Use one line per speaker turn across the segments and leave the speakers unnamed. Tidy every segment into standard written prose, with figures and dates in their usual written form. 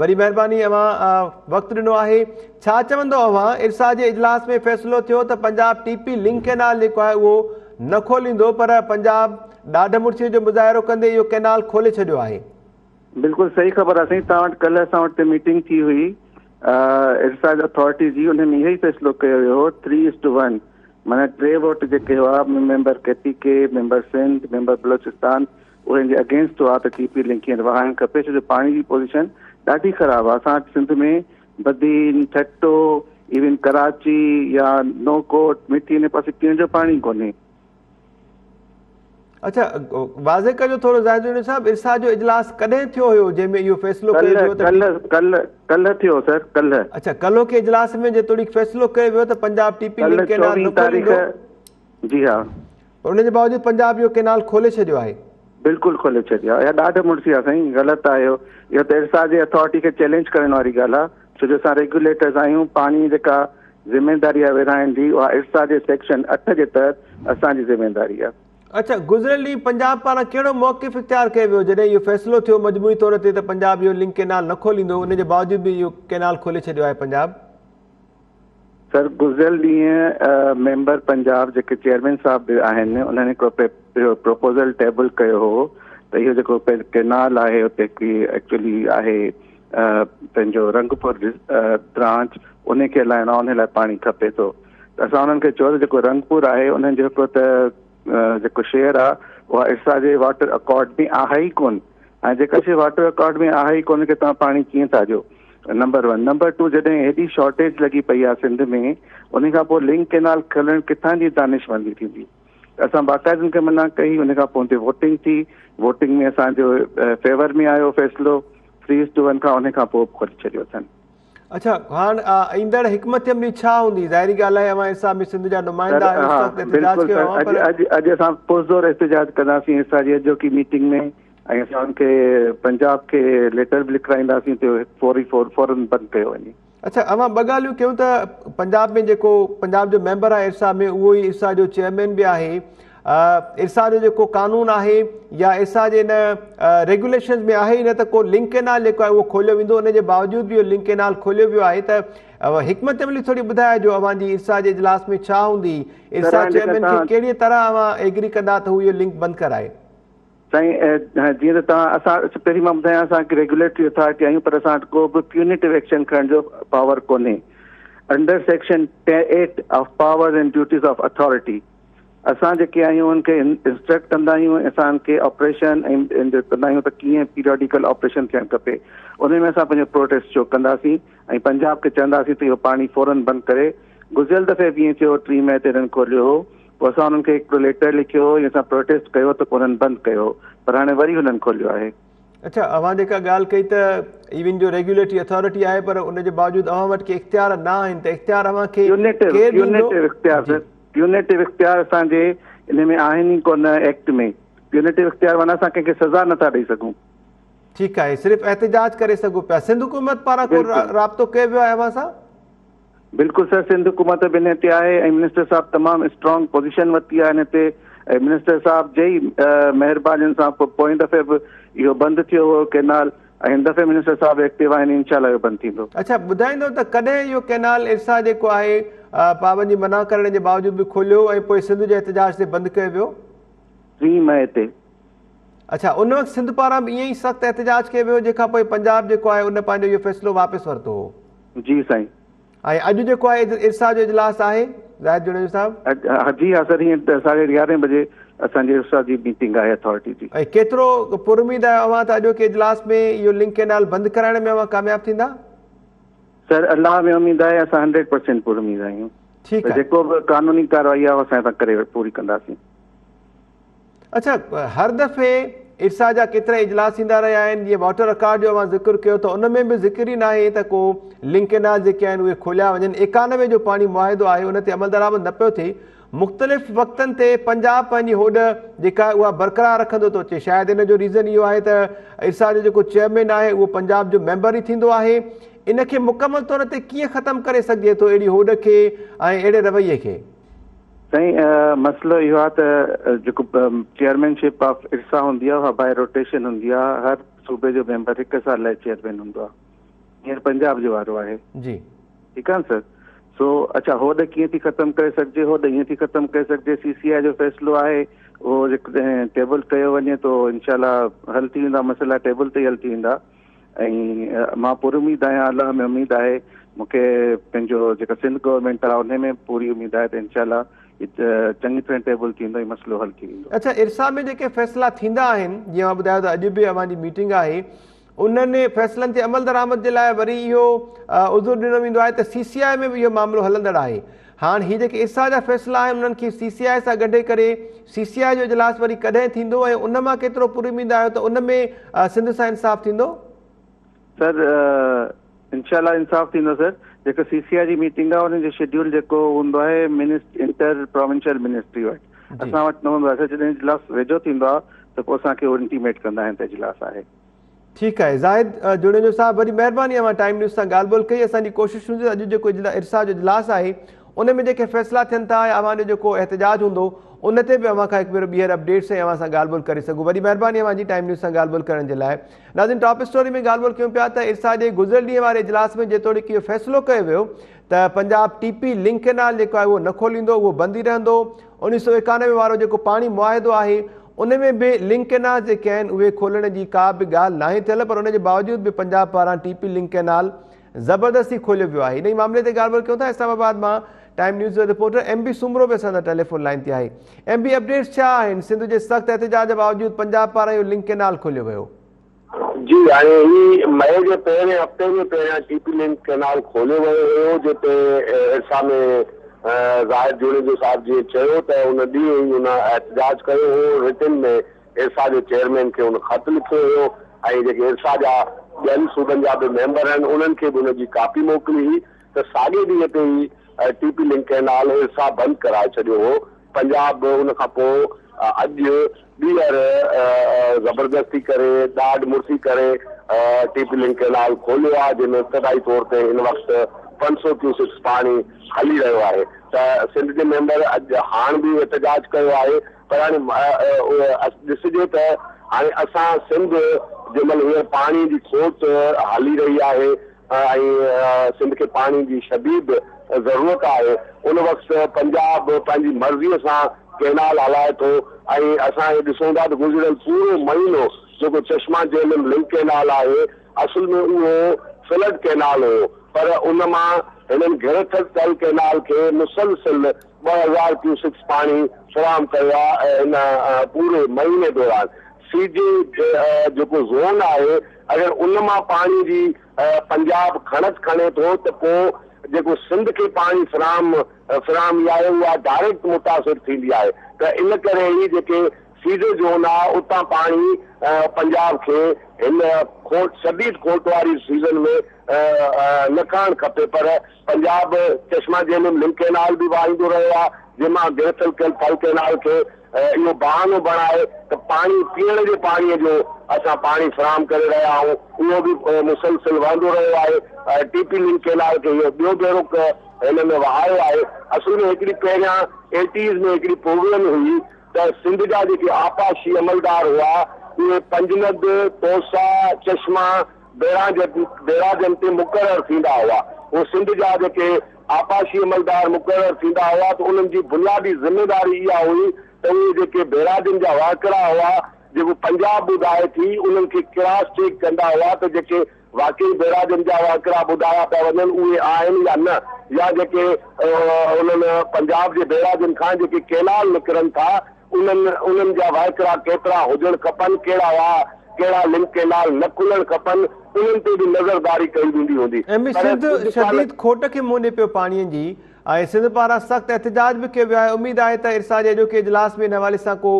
وڏي مهرباني اوهان وقت ڏنو آهي. ڇا چوندو اوهان ارسا جي اجلاس ۾ فيصلو ٿيو ته پنجاب ٽي پي لنڪ ڪئنال جيڪو آهي اهو نه کوليندو پر پنجاب ڏاڍ مڙسي جو مظاهرو ڪندي اهو ڪئنال کولي ڇڏيو آهي.
بلڪل صحيح خبر آهي سائين توهان وٽ ڪلهه اسان وٽ ميٽنگ ٿي هئي ارسا اٿارٽي جي ان ۾ اهو ئي فيصلو ڪيو ويو هو ٿري is two one معنيٰ ٽي ووٽ جيڪي هئا member K P K member Sindh member Balochistan اهي ان جي اگينسٽ هئا ته ٽي پي لنڪ هينئر وهائڻ کپي ڇو جو پاڻي جي پوزيشن ڏاڍي خراب آهي اسان وٽ سنڌ ۾ بدين ٺٽو ايون ڪراچي يا نوڪوٽ مٺي ان پاسي پيئڻ جو پاڻي ڪونهي.
اڇا واضح ڪجو ٿورو زاهد جوڻيجو صاحب ارسا جو اجلاس ڪڏهن ٿيو هيو جنهن ۾ اهو فيصلو ڪيو ويو ته
ڪلهه ڪلهه ڪلهه ٿيو سر ڪلهه.
اڇا ڪلهوڪي اجلاس ۾ جيتوڻيڪ فيصلو ڪيو ويو ته پنجاب ٽي پي لنڪ ڪئنال نه کوليندو.
جي ها.
پر ان جي باوجود پنجاب اهو ڪينال کولي ڇڏيو آهي.
بلڪل کولي ڇڏيو آهي. اها ڏاڍ مڙسي آهي سائين غلط آهي اهو. اهو ته ارسا جي اٿارٽي کي چئلينج ڪرڻ واري ڳالهه آهي ڇو جو اسان ريگيوليٽرز آهيون پاڻي جيڪا ذميداري آهي ورهائڻ جي اها ارسا جي سيڪشن 8 جي تحت اسان جي ذميداري آهي.
اڇا گذريل ڏينهن پنجاب پاران ڪهڙو موقف اختيار ڪيو ويو جڏهن اهو فيصلو ٿيو مجموعي طور تي ته پنجاب اهو لنڪ ڪينال نه کوليندو ان جي باوجود به اهو ڪينال کولي ڇڏيو آهي پنجاب.
سر گذريل ڏينهن ميمبر پنجاب جيڪي چيئرمين صاحب به آهن انهن هڪڙو پروپوزل ٽيبل ڪيو هو ته اهو جيڪو ڪينال آهي اتي هڪڙي ايڪچولي آهي پنهنجو رنگپور برانچ ان کي هلائڻو آهي ان لاء پاڻي کپي ٿو ته اسان انهن کي چيو ته جيڪو رنگپور آهي انهن جو هڪڙو ته جيڪو شيئر آهي اها ارسا جي واٽر اڪارڊ ۾ آهي ئي ڪون ۽ جيڪا شيء واٽر اڪارڊ ۾ آهي ئي ڪونه کي توهان پاڻي ڪيئن ٿا ڏيو نمبر ون نمبر ٽو جڏهن هيڏي شارٽيج لڳي پئي آهي سنڌ ۾ ان کان پوء لنڪ ڪينال کولڻ ڪٿان جي دانشمندي ٿيندي اسان باقاعده ان کي منع ڪئي ان کان پوء اتي ووٽنگ ٿي ووٽنگ ۾ اسان جو فيور ۾ آيو فيصلو ٿري is two one کان ان کان پوء کولي ڇڏيو اٿن.
اڇا هاڻ ايندڙ حڪمت عملي ڇا هوندي ظاهري ڳالهه آهي اوهان ارسا ۾ سنڌ جا نمائندا آهيو سخت احتجاج ڪيو اوهان
پر اڄ اڄ اسان پرزور احتجاج ڪنداسين ارسا جي اڄوڪي ميٽنگ ۾ ۽ اسان ان کي پنجاب کي ليٽر به لکرائينداسين ته فوري فورن بند ڪيو وڃي.
اڇا اوهان ٻه ڳالهيون ڪيون ته پنجاب ۾ جيڪو پنجاب جو ميمبر آهي ارسا ۾ اهو ئي ارسا جو چيئرمين به آهي ارسا جو جيڪو قانون آهي يا ارسا جي ان ريگيوليشنز ۾ آهي ئي نه ته ڪو لنڪ ڪينال جيڪو آهي اهو کوليو ويندو ان جي باوجود به اهو لنڪ ڪينال کوليو ويو آهي ته حڪمت عملي ٿوري ٻڌائجو اوهان جي ارسا جي اجلاس ۾ ڇا هوندي ارسا چيئرمين کي ڪهڙي طرح اوهان ايگري ڪندا ته هو اهو لنڪ بند ڪرائي.
سائين جيئن ته توهان اسان پهرين مان ٻڌايان اسان هڪ ريگيوليٽري اٿارٽي آهيون پر اسان وٽ ڪو به پيونيٽو ايڪشن کڻڻ جو پاور ڪونهي under section 8 of powers and duties of authority اسان جيڪي آهيون ان کي انسٽرڪٽ ڪندا آهيون اسان ان کي آپريشن ۽ ڪندا آهيون ته ڪيئن پيرياڊيڪل آپريشن ٿيڻ کپي ان ۾ اسان پنهنجو پروٽيسٽ شو ڪنداسين ۽ پنجاب کي چونداسين ته اهو پاڻي فورن بند ڪري گذريل دفعي به ائين ٿيو 3 مئي تي هنن کوليو هو پوء اسان انهن کي هڪڙو ليٽر لکيو هو ۽ اسان پروٽيسٽ ڪيو ته پوء انهن بند ڪيو پر هاڻي وري هنن کوليو آهي.
اڇا اوهان جيڪا ڳالهه ڪئي ته ايون جو ريگيوليٽري اٿارٽي آهي پر ان جي باوجود اوهان وٽ ڪي اختيار نه آهن ته اختيار اوهان کي ڪير ڏيندو؟
پيونيٽو اختيار سر پيونيٽو اختيار اسان جي ان ۾ آهن ئي ڪونه ايڪٽ ۾ پيونيٽو اختيار معنيٰ اسان ڪنهن کي سزا نٿا ڏئي سگهون.
ٺيڪ آهي صرف احتجاج ڪري سگهو پيا سنڌ حڪومت پاران ڪو رابطو ڪيو ويو آهي اوهان سان؟
بلڪل سر سنڌ حڪومت به انهي تي آهي ۽ منسٽر صاحب تمام اسٽرانگ پوزيشن ورتي آهي انهي تي ۽ منسٽر صاحب جي ئي مهربانين سان پوئين دفعي به اهو بند ٿيو هو ڪينال ۽ هن دفعي منسٽر صاحب ايڪٽو آهن انشاء الله اهو بند ٿيندو.
اڇا ٻڌائيندو ته ڪڏهن اهو ڪينال ارسا جيڪو آهي پابندي منع ڪرڻ جي باوجود به کوليو ۽ پوء سنڌ جي احتجاج تي بند ڪيو ويو؟
3 مئي تي.
اڇا ان وقت سنڌ پاران به ائين ئي سخت احتجاج ڪيو ويو جنهن کان پوء پنجاب جيڪو آهي ان پنهنجو اهو فيصلو واپس ورتو هو.
جي سائين.
۽ اڄ جيڪو آهي ارسا جو اجلاس آهي زاهد جوڻيجو صاحب.
جي ها سر هيئن ساڍي يارهين بجي اسان جي ارسا جي ميٽنگ آهي اٿارٽي جي.
۽ ڪيترو پر اميد آهيو اوهان ته اڄوڪي اجلاس ۾ اهو لنڪ ڪينال بند ڪرائڻ ۾ اوهان ڪامياب ٿيندا؟
سر الله ۾ اميد آهي اسان هنڊريڊ پرسينٽ پر اميد آهيون.
ٺيڪ آهي.
جيڪو به قانوني ڪارروائي آهي اسان هتان ڪري پوري ڪنداسين.
اڇا هر دفعي ارسا جا ڪيترا اجلاس ٿيندا رهيا آهن جيئن واٽر اڪارڊ جو اوهان ذڪر ڪيو ته ان ۾ به ذڪر ئي ناهي ته ڪو لنڪ ڪينال جيڪي آهن اهي کوليا وڃن 91 جو پاڻي معاهدو آهي ان تي عملدرآمد نه پيو ٿئي مختلف وقتن تي پنجاب پنهنجي هوڏ جيڪا آهي اها برقرار رکندو ٿو اچي شايد ان جو ريزن اهو آهي ته ارسا جو جيڪو چيئرمين آهي اهو پنجاب جو ميمبر ئي ٿيندو آهي ان کي مڪمل طور تي ڪيئن ختم ڪري سگهجي ٿو اهڙي هوڏ کي ۽ اهڙي رويي کي؟
سائين مسئلو اهو آهي ته جيڪو چيئرمين شپ آف ارسا هوندي آهي اها بائي روٽيشن هوندي آهي هر صوبي جو ميمبر هڪ سال لاء چيئرمين هوندو آهي. هينئر پنجاب جو وارو آهي.
جي.
ٺيڪ آهي نه سر. سو اڇا هوڏ ڪيئن ٿي ختم ڪري سگهجي، هوڏ ائين ٿي ختم ڪري سگهجي، سي سي آء جو فيصلو آهي اهو جيڪڏهن ٽيبل ڪيو وڃي ته انشاء الله حل ٿي ويندا مسئلا، ٽيبل تي ئي حل ٿي ويندا ۽ مان پر اميد آهيان، الله ۾ اميد آهي مون کي، پنهنجو جيڪا سنڌ گورنمينٽ آهي ان ۾ پوري اميد آهي ته انشاء الله چڱي طرح ٽيبل ٿيندو ۽ مسئلو حل ٿي ويندو.
اڇا ارسا ۾ جيڪي فيصلا ٿيندا آهن، جيئن اوهان ٻڌايو ته اڄ به اوهان جي ميٽنگ آهي، انهن فيصلن تي عملدرآمد جي لاء وري اهو عذر ڏنو ويندو آهي ته سي سي آء ۾ به اهو معاملو هلندڙ آهي. هاڻ هي جيڪي ارسا جا فيصلا آهن انهن کي سي سي آء سان ڳنڍي ڪري سي سي آء جو اجلاس وري ڪڏهن ٿيندو ۽ ان مان ڪيترو پر اميد آهيو ته ان ۾ سنڌ سان انصاف ٿيندو؟
سر انشاء الله انصاف ٿيندو سر، جيڪو سي سي آء جي ميٽنگ آهي ان جو شيڊيول جيڪو هوندو آهي انٽر پراونشل منسٽري وٽ، اسان وٽ نه هوندو آهي سر، جڏهن اجلاس ويجهو ٿيندو آهي ته پوء اسان کي هو انٽيميٽ ڪندا آهن ته اجلاس آهي.
ٺيڪ آهي زاهد جوڻيجو صاحب وڏي مهرباني اوهان ٽائيم نيوز سان ڳالهه ٻولهه ڪئي، اسان جي ڪوشش هوندي ته اڄ جيڪو ارسا جو اجلاس آهي ان ۾ جيڪي فيصلا ٿين ٿا يا اوهان جو جيڪو احتجاج هوندو ان تي به اوهان کان هڪ ڀيرو ٻيهر اپڊيٽس ۽ اوهان سان ڳالهه ٻولهه ڪري سگهون. وڏي مهرباني اوهان جي ٽائيم نيوز سان ڳالهه ٻولهه ڪرڻ جي لاء. ناظرين ٽاپ اسٽوري ۾ ڳالهه ٻولهه ڪيون پيا ته ارسا جي گذريل ڏينهن واري اجلاس ۾ جيتوڻيڪ اهو فيصلو ڪيو ويو ته پنجاب ٽي پي لنڪ ڪينال جيڪو آهي اهو نه کوليندو، اهو بند ئي رهندو، 1991 وارو جيڪو پاڻي معاهدو آهي ان ۾ به لنڪ ڪينال جيڪي آهن اهي کولڻ جي ڪا به ڳالهه ناهي ٿيل پر ان جي باوجود به پنجاب پاران ٽي پي لنڪ ڪينال زبردستي کوليو ويو آهي. انهي معاملي تي ڳالهه ٻولهه ڪيون ٿا اسلام آباد مان ٽائيم نيوز جو رپورٽر ايم بي سومرو به اسان سان ٽيليفون لائين تي آهي. ايم بي اپڊيٽس ڇا آهن؟ سنڌ جي سخت احتجاج باوجود پنجاب پاران اهو لنڪ ڪينال کوليو ويو.
جي هاڻي هي مئي جي پهرين هفتي ۾ پهريان ٽي پي لنڪ ڪينال کوليو ويو هيو جتي ارسا ۾ زاهد جوڻيجو صاحب جيئن چيو ته ان ڏينهن ئي ان احتجاج ڪيو هو رٽن ۾ ارسا جي چيئرمين کي ان خط لکيو هيو ۽ جيڪي ارسا جا ٻين صوبن جا به ميمبر آهن انهن کي به ان جي ڪاپي موڪلي هئي ته ساڳئي ڏينهن تي ئي T P link canal IRSA بند ڪرائي ڇڏيو هو پنجاب ان کان پوء اڄ ٻيهر زبردستي ڪري ڏاڍ مڙسي ڪري ٽي پي لنڪ ڪئنال کوليو آهي جنهن ۾ ابتدائي طور تي هن وقت 500 ڪيوسڪس پاڻي هلي رهيو آهي ته سنڌ جي ميمبر اڄ هاڻ به احتجاج ڪيو آهي پر هاڻي ڏسجي ته هاڻي اسان سنڌ جنهن مهل هينئر پاڻي جي کوٽ هلي رهي آهي ۽ سنڌ کي پاڻي جي شديد ضرورت آهي ان وقت پنجاب پنهنجي مرضي سان ڪئنال هلائي ٿو ۽ اسان اهي ڏسون ٿا ته گذريل پورو مهينو جيڪو چشما جهلم لنڪ ڪئنال آهي اصل ۾ اهو فلڊ ڪئنال هيو پر ان مان هنن گرٿل ٿل ڪئنال کي مسلسل 2000 ڪيوسڪس پاڻي فراهم ڪيو آهي هن پوري مهيني دوران سي جي جيڪو زون آهي اگر ان مان پاڻي جي پنجاب کڻت کڻي ٿو ته پوء جيڪو سنڌ کي پاڻي فراهم فراهمي آهي اها ڊائريڪٽ متاثر ٿيندي آهي ته ان ڪري ئي جيڪي فيڊر زون آهي اتان پاڻي پنجاب کي هن کوٽ شديد کوٽ واري سيزن ۾ نه کڻڻ کپي پر پنجاب چشما جهلم لنڪ ڪئنال به وهائيندو رهيو آهي جنهن مان گرٿل ڪيل ٿل ڪئنال کي اهو بهانو بڻائي ته پاڻي پيئڻ جي پاڻي جو اسان پاڻي فراهم ڪري رهيا آهيون اهو به مسلسل وهندو رهيو آهي ٽي پي لنڪ ڪئنال کي اهو ٻيو ڀيرو هن ۾ وهايو آهي اصل ۾ هڪڙي پهريان ايٽيز ۾ هڪڙي پروگرام هئي ته سنڌ جا جيڪي آبپاشي عملدار هئا اهي پنجند، توسا، چشما، بيراجن تي مقرر ٿيندا هئا. اهي سنڌ جا جيڪي آبپاشي عملدار مقرر ٿيندا هئا ته انهن جي بنيادي ذميواري اها هئي ته اهي جيڪي بيراجن جا وهڪرا هئا جيڪو پنجاب ٻڌائي ٿي انهن کي ڪراس چيڪ ڪندا هئا ته جيڪي واقعي بيراجن جا وهڪرا ٻڌايا پيا وڃن اهي آهن يا نه يا جيڪي انهن پنجاب جي بيراجن کان جيڪي ڪينال نڪرن ٿا انهن انهن جا وهڪرا ڪيترا هجڻ کپن، ڪهڙا واهه، ڪهڙا لنڪ ڪينال نه کلڻ کپن، انهن تي به نظرداري ڪئي ويندي هوندي.
ايم بي
پر
سنڌ
ڪجهه سال.
شديد کوٽ کي منهن ڏئي پيو پاڻي جي ۽ سنڌ پاران سخت احتجاج به ڪيو ويو آهي، اميد آهي ته ارسا جي اڄوڪي اجلاس ۾ ان حوالي سان ڪو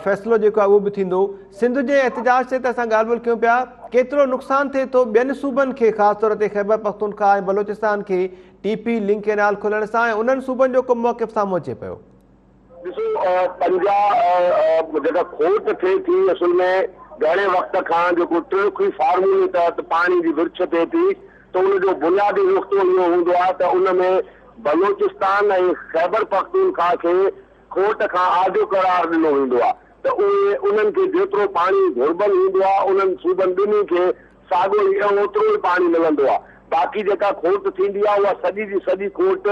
فيصلو جيڪو آهي اهو به ٿيندو. سنڌ جي احتجاج تي ته اسان ڳالهه ٻولهه ڪيون پيا، ڪيترو نقصان ٿئي ٿو ٻين صوبن کي خاص طور تي خيبر پختونخواهه ۽ بلوچستان کي ٽي پي لنڪ ڪينال کلڻ سان ۽ انهن صوبن جو ڪو موقف سامهون اچي پيو.
ڏسو پنجاهه جيڪا کوٽ ٿئي ٿي اصل ۾ گهڻي وقت کان جيڪو ٽرخي فارمولي تحت پاڻي جي ورڇ ٿئي ٿي ته ان جو بنيادي نقطو اهو هوندو آهي ته ان ۾ بلوچستان ۽ خيبر پختونخواهه کي کوٽ کان آجو قرار ڏنو ويندو آهي ته اهي انهن کي جيترو پاڻي گهربل هوندو آهي انهن صوبن ٻنهي کي ساڳيو ئي اوترو ئي پاڻي ملندو آهي. باقي جيڪا کوٽ ٿيندي آهي اها سڄي جي سڄي کوٽ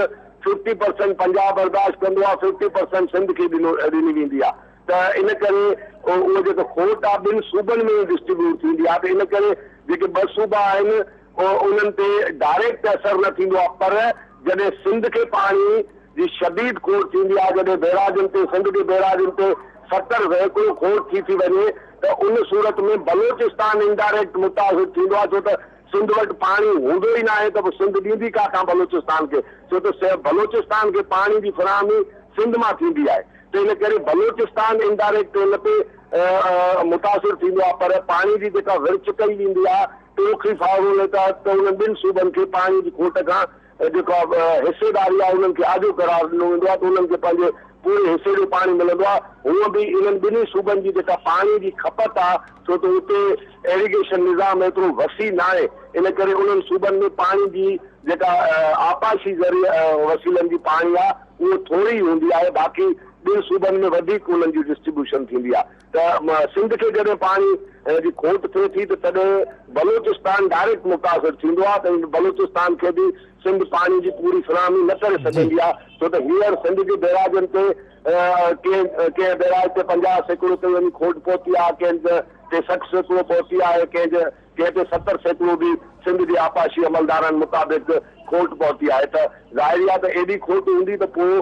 50% پنجاب برداشت ڪندو آهي، 50% سنڌ کي ڏنو ڏني ويندي آهي ته ان ڪري اهو جيڪو کوٽ آهي ٻن صوبن ۾ ئي ڊسٽريبيوٽ ٿيندي آهي ته ان ڪري جيڪي ٻه صوبا آهن انهن تي ڊائريڪٽ اثر نه ٿيندو آهي پر جڏهن سنڌ کي پاڻي جي شديد کوٽ ٿيندي آهي، جڏهن بئراجن تي سنڌ جي بئراجن تي 70% کوٽ ٿي ٿي وڃي ته ان صورت ۾ بلوچستان انڊائريڪٽ متاثر ٿيندو آهي ڇو ته سنڌ وٽ پاڻي هوندو ئي ناهي ته پوء سنڌ ڏيندي ڪاٿان بلوچستان کي ڇو ته بلوچستان کي پاڻي جي فراهمي سنڌ مان ٿيندي آهي ته ان ڪري بلوچستان انڊائريڪٽ ان تي متاثر ٿيندو آهي پر پاڻي جي جيڪا ورڇ ڪئي ويندي آهي ٽوکي فارمولي تحت ته انهن ٻن صوبن کي پاڻي جي کوٽ کان جيڪا حصيداري آهي انهن کي آجو قرار ڏنو ويندو آهي ته انهن کي پنهنجي پوري حصي جو پاڻي ملندو آهي. هونء به انهن ٻنهي صوبن جي جيڪا پاڻي جي کپت آهي ڇو ته اتي ايريگيشن نظام ايترو وسيع ناهي ان ڪري انهن صوبن ۾ پاڻي جي جيڪا آبپاشي ذريعي وسيلن جي پاڻي آهي اهو ٿوري ئي هوندي آهي باقي ٻين صوبن ۾ وڌيڪ انهن جي ڊسٽريبيوشن ٿيندي آهي. ته سنڌ کي جڏهن پاڻي جي کوٽ ٿئي ٿي ته تڏهن بلوچستان ڊائريڪٽ متاثر ٿيندو آهي ته بلوچستان کي به سنڌ پاڻي جي پوري فراهمي نه ڪري سگهندي آهي ڇو ته هينئر سنڌ جي بئراجن تي ڪنهن ڪنهن بئراج تي 50% تي وڃي کوٽ پهتي آهي، ڪنهن تي 60% پهتي آهي، ڪنهن ڪنهن تي 70% به سنڌ جي آبپاشي عملدارن مطابق کوٽ پهتي آهي ته ظاهري آهي ته ايڏي کوٽ هوندي ته پوء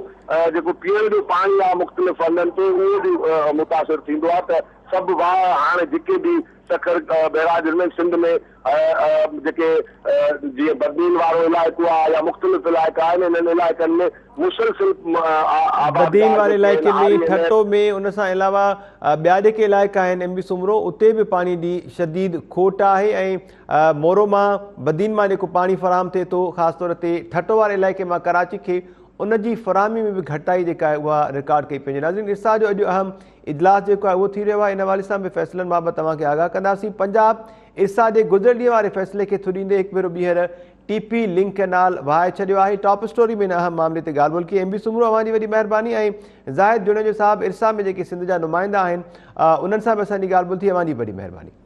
جيڪو پيئڻ جو پاڻي آهي مختلف هنڌن تي اهو به متاثر ٿيندو آهي ته سڀ واهه هاڻي جيڪي به سکر بئراج ۾ سنڌ ۾ جيڪي جيئن بدين وارو علائقو آهي يا مختلف علائقا آهن انهن علائقن ۾ مسلسل
بدين
آبادگار
واري
جيڪي
علائقي
آهن
۾
آري آهن.
ٺٽو ۾ ان سان علاوه ٻيا جيڪي علائقا آهن ايم بي سومرو اتي به پاڻي جي شديد کوٽ آهي ۽ مورو مان بدين مان جيڪو پاڻي فراهم ٿئي ٿو خاص طور تي ٺٽو واري علائقي مان ڪراچي کي ان جي فراهمي ۾ به گهٽتائي جيڪا آهي اها رڪارڊ ڪئي پئي وڃي. ناظرين ارسا جو اڄ اهم اجلاس جيڪو آهي اهو ٿي رهيو آهي ان حوالي سان به فيصلن بابت توهان کي آگاهه ڪنداسين. پنجاب ارسا جي گذريل ڏينهن واري فيصلي کي ٿڏيندي هڪ ڀيرو ٻيهر ٽي پي لنڪ ڪئنال وهائي ڇڏيو آهي. ٽاپ اسٽوري ۾ ان اهم معاملي تي ڳالهه ٻولهه ڪئي. ايم بي سومرو اوهان جي وڏي مهرباني ۽ زاهد جوڻيجو صاحب ارسا ۾ جيڪي سنڌ جا نمائندا آهن انهن سان به اسان جي ڳالهه ٻولهه ٿي اوهان جي وڏي مهرباني.